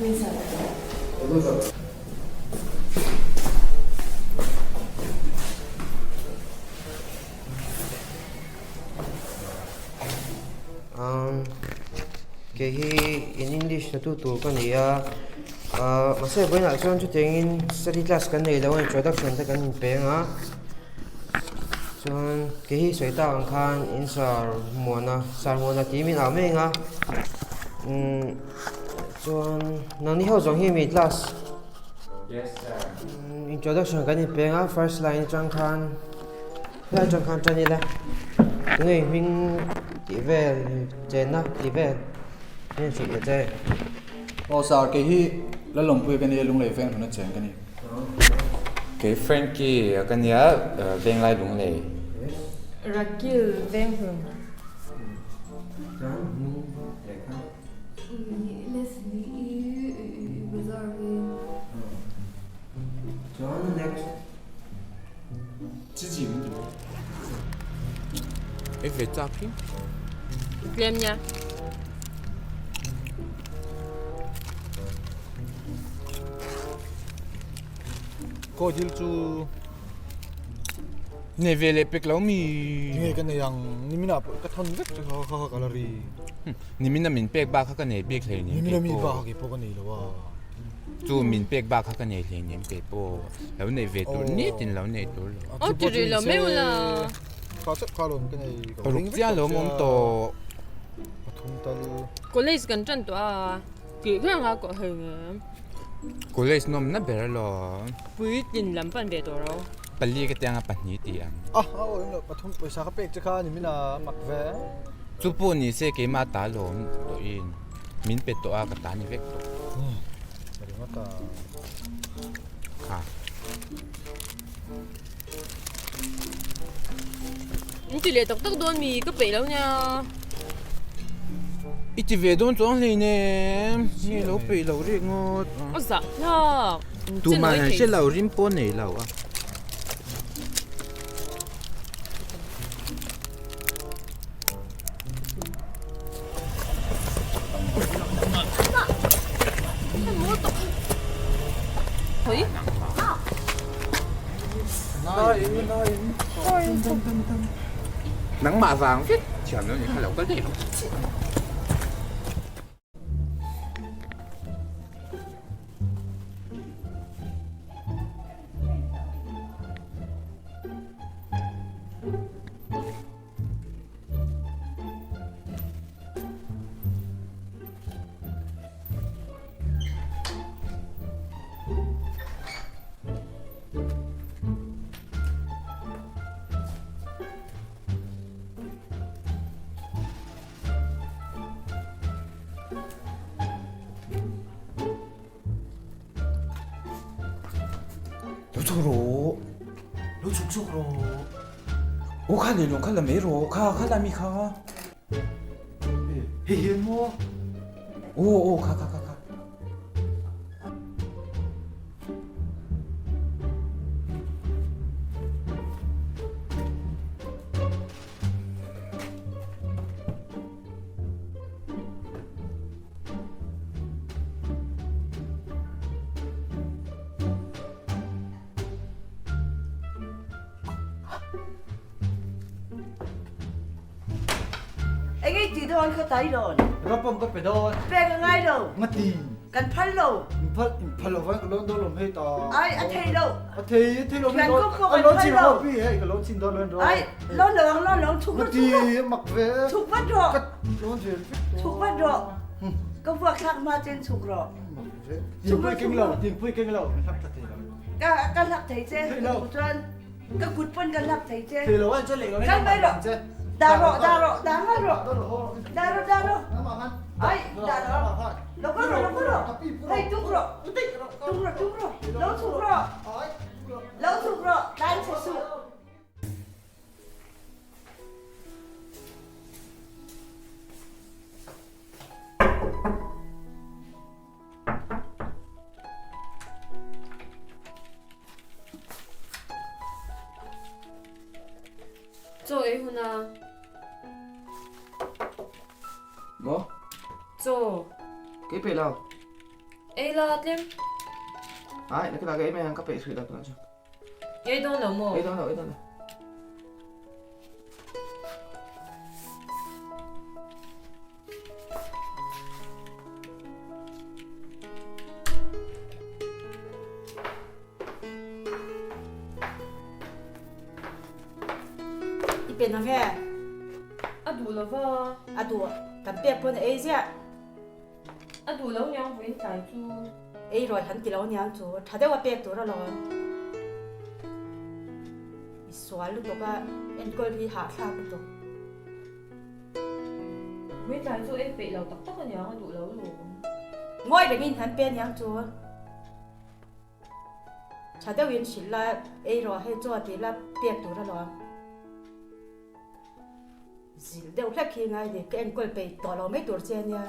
Kei hi in English hna tu tur ka ni a, mahse vawiinah chuan chutiangin study class kan nei lo a introduction te kan inpeng a, chuan kei hi sawi tak ang khan in sar muana sar muana tih min au mek a, chuan nangni ho zawng hi mi class introduction kan inpeng a first line atang khan. Helai atang khan tan ila tunge hming tih vel chenna tih vel heng hrilh ta che. Aw sir kei hi Lalawmpuia ka nia Lunglei veng hluna cheng ka ni. Kei Frankie ka nia Venglai Lunglei. Rakil Venghlun. Chuan hming leh kha. Leslie i bazar veng. Chuan next. Chi chi min ti bawk. Ei ve chak hi. Tlem nia. Ko dil chu nei ve leh pek lo mi. Nge ka nei ang nimina pawh ka thawn vek chu kha kha ka la ri. Nimina min pek bak kha ka nei bik hlei nen. Nimina mi bak kha pawh ka nei lo a. Chu min pek bak kha ka nei hlei nem kei pawh lo nei ve tur nitin lo nei tur lo. Aw ti rih lo mai ula. Kha chauh kha lawm ka nei. Paruk chiah lawm awm tawh. Pathum tal. College kan tan tawh a tih reng a kawh hei nge. College nawm na ber alawm. Puitlin lam pan ve tawh ro. Pali ka tiang a pahnih ti ang. A a aw eng lo pathum pawisa ka pek che kha ni min a mak ve. Chu pawh ni se keimah ta lawm tawhin. Min pe tawh a ka ta ni vek tawh. Ka ringawt a. Kha. In ti leh tak tak dawn mi ka peih lo nia. I ti ve dawn chuang hlei nem. Nge lo peih lo rik ngawt. A zah hlak. Tumah an hre lo rim pawh nei lo a. Nangmah vang vek thiam lo ni kha lo kal daih rawh. Lo chhuk rawh, lo chhuk chhuk rawh. Aw kha leh lawng kha la mai rawh, kha kha la mi kha. Hei hian maw? Aw aw kha kha kha kha. Eng ei ti dawn kha tai dawn. Rapawm ka pe dawn. Pek a ngai lo. Ngati. Kan phal lo. In phal in phal lo vai ka lawn dawn lawm hei ta. Ai a thei lo. A thei a thei lo Thian kawp pawh kan phal lo. Pi hei ka lawn chin dawn lawn rawh. Ai lawn lo ang lawn lo ang chhuk rawh chhuk rawh. Ngati mak ve. Chhuk vat rawh. Ka lawn ve vek dawn. Chhuk vat rawh. Ka vuak thlak hma chen chhuk rawh. Mak ve. Tinpui keng lo tinpui keng lo min hlak tha thei lo. Ka ka hlak thei che. Thei lo. Chuan ka kut pawn ka hlak thei che. Thei lo an chuan leh lo Kal mai rawh. Dah rawh dah rawh dah ngal rawh. Dah rawh dah rawh. Ai dah rawh. Lo kal rawh lo kal rawh. Hei tuk rawh. Tuk rawh tuk rawh. Lo chhuk rawh. Lo chhuk rawh. Tlan chhe suh. Chaw ei hun a. Maw? Chaw. Kei peih lo. Ei la tlem. Ai, na ka ei mai ang ka pe sui la tu chu. Ei dawn lo maw? Ei dawn lo, ei dawn lo. I pe na nge? A duh lo va. A duh. Kan pek pawn a ei ziah. A duh lo niang vawiin tlai chu. Ei rawi han ti lo niang chu. Tha deuh a pek tur alawm. I sual lutuk a, enkawl hi hahthlak lutuk. Vawiin tlai chu ei peih lo tak tak aniang a duh lo lu. Ngawi rengin han pe niang chu. Tha deuhin hrilh la, ei rawh hei chaw tih la pek tur alawm. Zilh deuh hlek hi ngai ni, ka enkawl peih tawh lo mai tur che ania.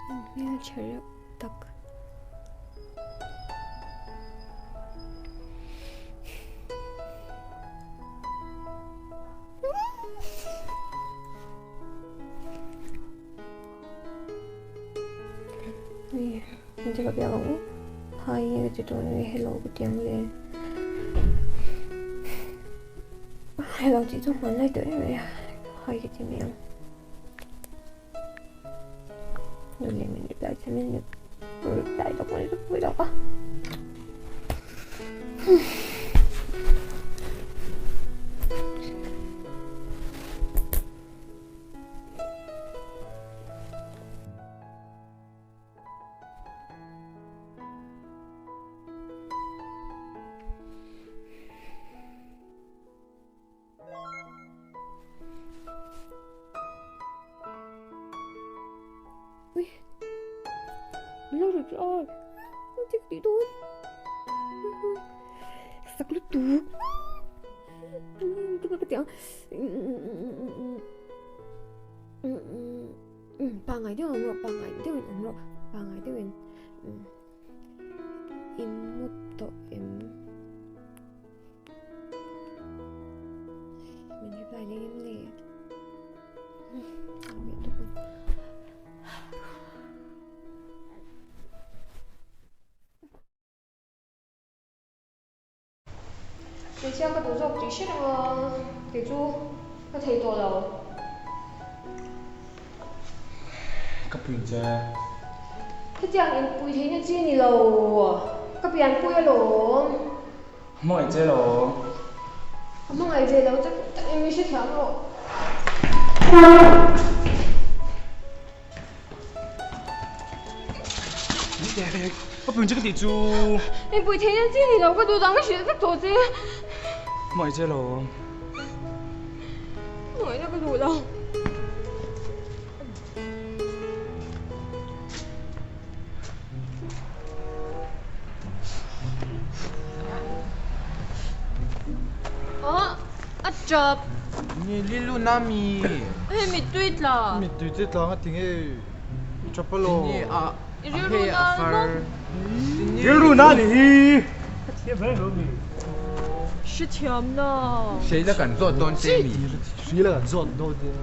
An hmeltha reuh tak. Ui engti ka biak ang u hi ka ti tawh nge hello ka ti ang le hello tih chu hman lai tawh em mai a hi ka ti mai ang nu leh min reply che min reply tak mai tak mai tak a. Ui Min lo reply Engtin ka tih dawn Sak lutuk Engtin ka tih ang Pangai deuh awm rawh pangai deuhin awm rawh pangai deuhin I mu tawh em Min reply leh em le Hmeichhia ka duh zawk tih hre reng a, kei chu ka thei tawh lo. Ka puin che. Hetiang inpui theihna chi a ni lo, ka pianpui alawm. Hmangaih che lo. Ka hmangaih ve lo tak tak em i hrethiam rawh. Ka puin che ka tih chu. Inpui theihna chi ni lo ka duh dang ka hrilh vek tawh che. Hmangaih che lo. Hmangaihna ka duh lo. A tap. Ni lilu na mi. Hei mittui tla. Mittui te tla nga ti nge i tap alo. Ni a hei a far. Rilru na ni hi. hrethiam lo. Hreila kan zawt dawn che mi? Hreila kan zawt dawn che mi?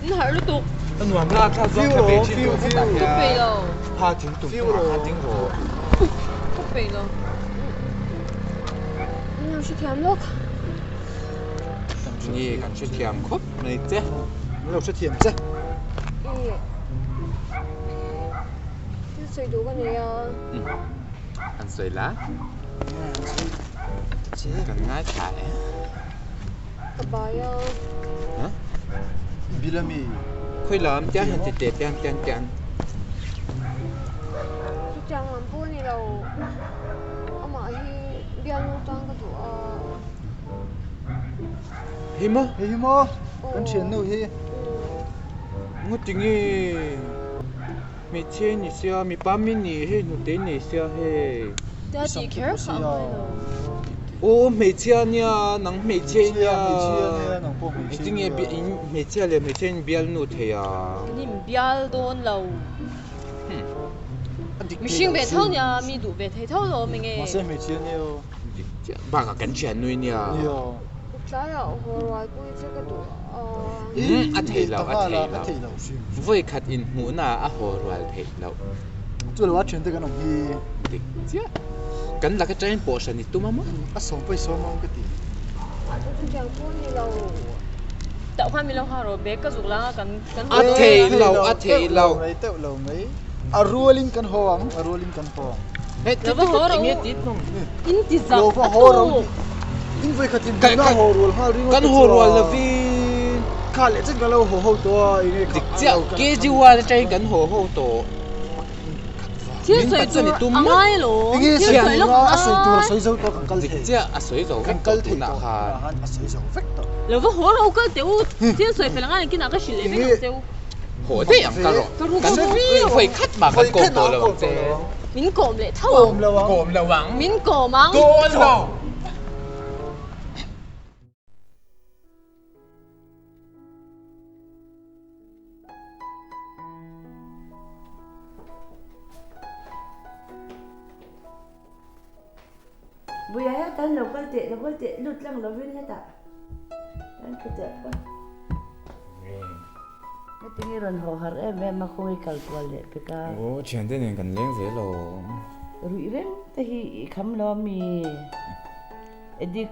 In harh lutuk. A nuam la thla chuan ka ve thin tur hetah hian. Ka peih lo. Pha thing tum tum ah khan ding rawh. Ka peih lo. Min lo hrethiam lawk. Nge kan hrethiam khawp mai che. Min lo hrethiam che. Ih. Thil sawi duh ka nei a. An sawi la. Kan ngaithla e. Ka bai a. Huh? Bil ami. Khawi lam tiang hian ti teh tiang tiang tiang. Chutiang lam pawh a ni lo. Amah hi bialnu tan ka duh a. Hei maw? Hei hi maw? Kan thiannu hi. Ngaw tinge hmeichhe ni sia mipa mi ni hei hnute nei sia hei. Tia tih kher kha a ngai lo. Aw hmeichhia nia nang hmeichhe nia. Hmeichhia nia nang pawh hmeichhe nia. Engtinge in hmeichhia leh hmeichhe in bialnu thei a. Kan in bial dawn lo. Mihring ve tho nia mi duh ve thei tho lo awm enge. Mahse hmeichhia nia aw. Dik chiah bakah kan thiannui nia. Nia. Tlaiah haw rual pui che ka duh a. A thei lo a thei lo. Vawi khat inhmuhna ah a haw rual theih loh. Chu lo a thiante kan awm hi. Dik chiah. Kan lak atangin pawh hran i tum a maw? A sawm pawh i sawm ang ka ti. A chu chutiang pawh a ni lo. Tauh khan min lo ha rawh bag ka zuk lang a kan kan A thei lo a thei lo. Teuh lo mai teuh lo mai. A rualin kan haw ang a rualin kan haw ang. Lo va haw rawh u. In ti zak Lo va haw rawh u. In vawi khat in hmuhna haw rual nghal ringawt Kan haw rual lovin. Kha leh chen kan lo haw ho tawh a enge kha. Dik chiah KG1 atangin kan haw ho tawh. Thil sawi tur a ngai alawm. Enge sawi tur a a sawi tur a sawi zo tawh kan kal thei. Dik chiah a sawi zo vek tawh tunah khan. A sawi zo vek tawh. Lo va haw rawh u kal teh u. Thil sawi fel angai engtin ah ka hrilh leh vek ang che u. Haw daih ang ka rawh. Kan vawi khat mah kan kawm tawh lo ang che. Min kawm leh tho ang. Kawm lo ang. Kawm lo ang. Min kawm ang. Dawn lo. Buia hetah an lo kal teh, lo kal teh lut tlang lovin hetah an thu teh phawt. Heti rawn haw harh em em a khawi kal kual leh pek a. Aw thiante nen kan leng zel aw. Ruih reng te hi i kham lo ami? Edik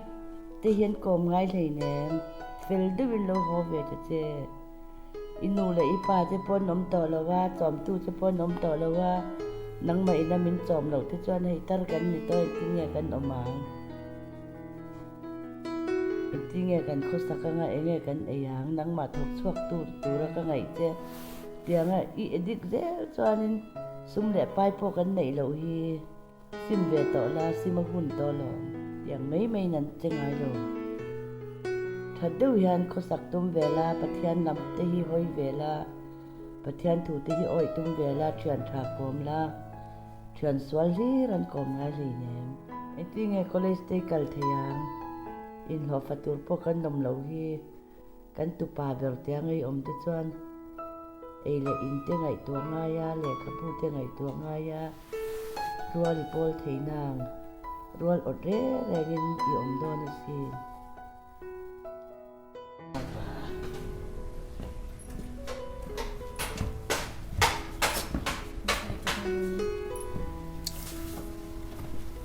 te hian kawm ngai hleinem, fel deuhin lo haw ve ta che. I nu leh i pa te pawh an awm tawh lo a, chawmtu te pawh an awm tawh lo a, nangmah ina min chawm loh te chuan hei tar kan ni tawh engtin nge kan awm ang? Engtin nge kan khawsak anga enge kan ei ang? Nangmah thawk chhuak tur tura ka ngaih che tianga i edit zel chuanin sum leh pai pawh kan neih loh hi. Sim ve tawh la, sim a hun tawh lo. Tiang mai maiin an che ngai lo. That deuh hian khawsak tum ve la, Pathian lam te hi hawi ve la, Pathian thu te hi awih tum ve la, thian tha kawm la, thian sual hlir an kawm ngai hleinem. Engtin nge college te i kal thei ang? Inhlawhfa tur pawh kan awm lo hi. Kan tupa ber te ang ei awm te chuan ei leh in te ngaihtuah ngai a, lehkhabu te ngaihtuah ngai a, rual i pawl thei nang, rual awt reng rengin i awm dawn asin.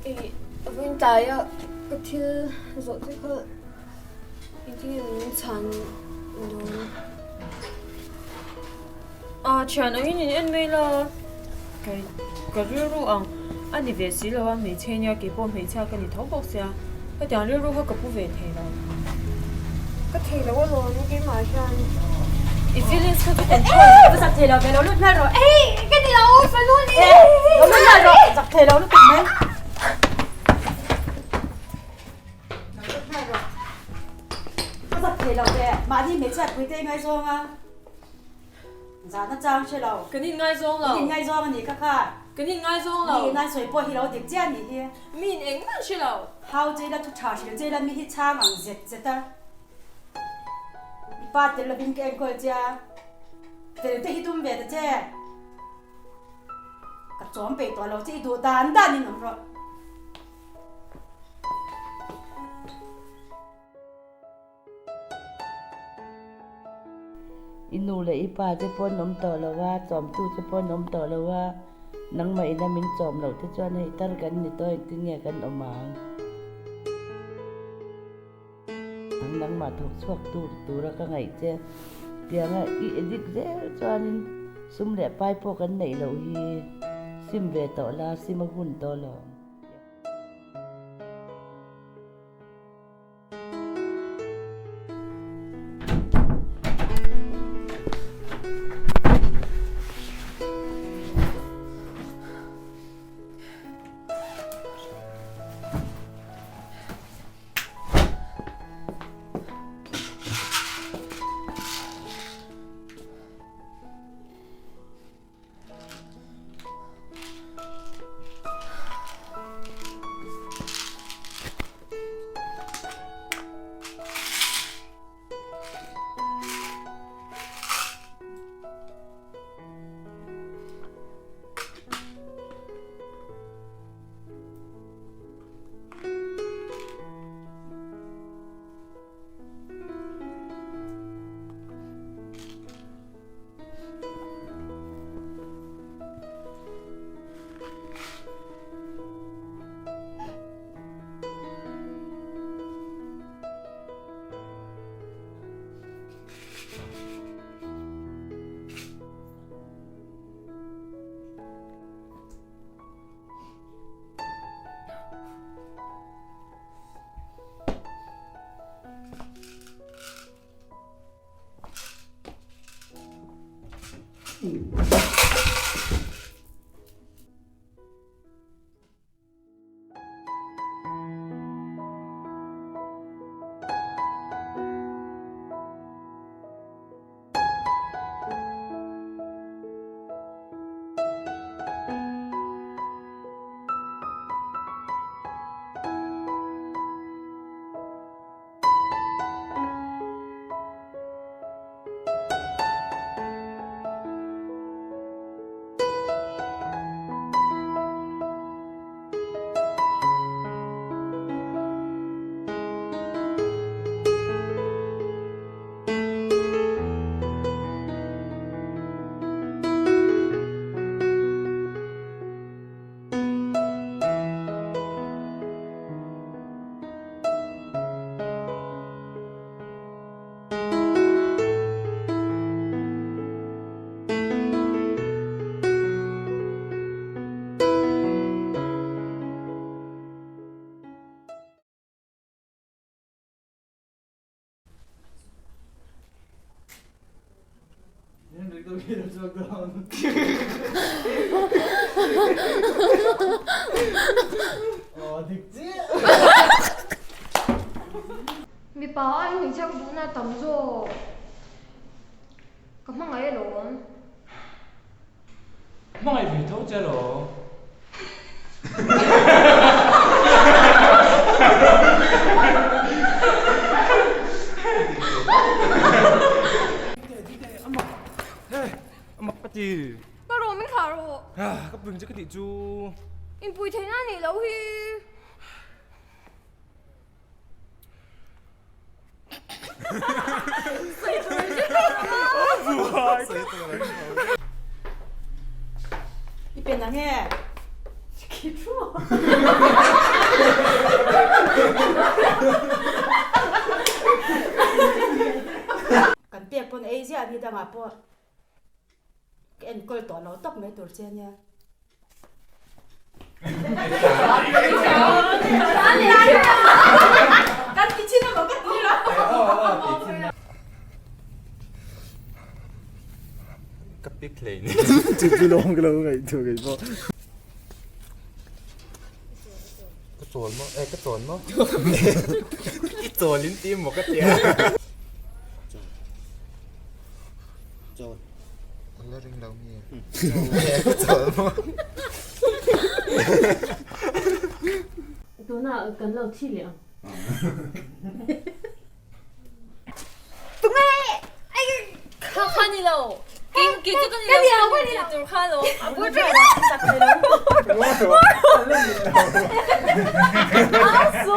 Ih, vawiin tlaia ka thil zawh te kha. Engtin nge min chhan dawn? Ah, thian angin in en mai la. Kei ka rilru ang a ni ve si lo a, hmeichhe nia kei pawh hmeichhia ka ni tho bawk sia. Hetiang rilru kha ka pu ve thei lo. Ka thei lo alawm keimah hian. I feelings kha chu control. Ka zak thei lo ve lo lut nghal rawh. Ei, ka ni lo, fanu ni. Lo lut nghal rawh, zak thei lo lutuk mai. Ka zak thei lo ve, mahni hmeichhia pui te i ngaizawng a, zahna chang hre lo. Kan in ngaizawng lo. Kan in ngaizawng a nih kha kha. Kan in ngaizawng lo. Mi in an sawi pawh hi lo dik chiah a nih hi. Mi in engmah an hre lo. Hau che ila thu tha hrilh che ila mi hi chhang ang zet zet a. I pa tel lovin ka enkawl che a. Fel te hi tum ve ta che. Ka chawm peih tawh lo che i duh dan dan in awm rawh. I nu leh i pa te pawh an awm tawh lo a, chawmtu te pawh an awm tawh lo a, nangmah ina min chawm loh te chuan hei tar kan ni tawh engtin nge kan awm ang? Nangmah thawk chhuak tur tura ka ngaih che tianga i edit zel chuanin sum leh pai pawh kan neih loh hi sim ve tawh la, sim a hun tawh lo. Mipa ai hmeichhia ka duhna a tam zawk. Ka hmangaih alawm. Hmangaih ve tho che alawm. Ka rawh min thlah rawh. Ka ping che ka tih chu. Inpui theihna a nih loh hi. I pen ang e. Kan pek pawn ei ziah ni dangah pawh ka enkawl tawh lo tawp mai tur che ania. Kan ti chin emaw ka ti lo. Ka pick hlei ni. Chu chu lawng ka lo ngaih thu kei pawh. Ka chawl maw? Eh ka chawl maw? I chawl in ti maw ka tia. Chawl. An la ring lo mi. Ka chawl maw? Tunah kan lo thi leh ang. Tunge! Ai kha kha ni lo. Kei chu ka ni lo, ka ni tur kha lo. A bul ber ah ka chak thei lo. Au su!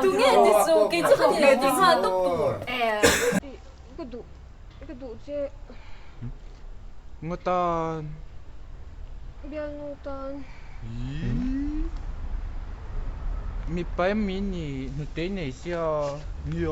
Tunge ti su? Kei chu ka ni lo ti nghal tawp tur. Ka duh, ka duh che. Nga tan. Bialnu tan. Mipa em mi ni hnute nei sia. Nia.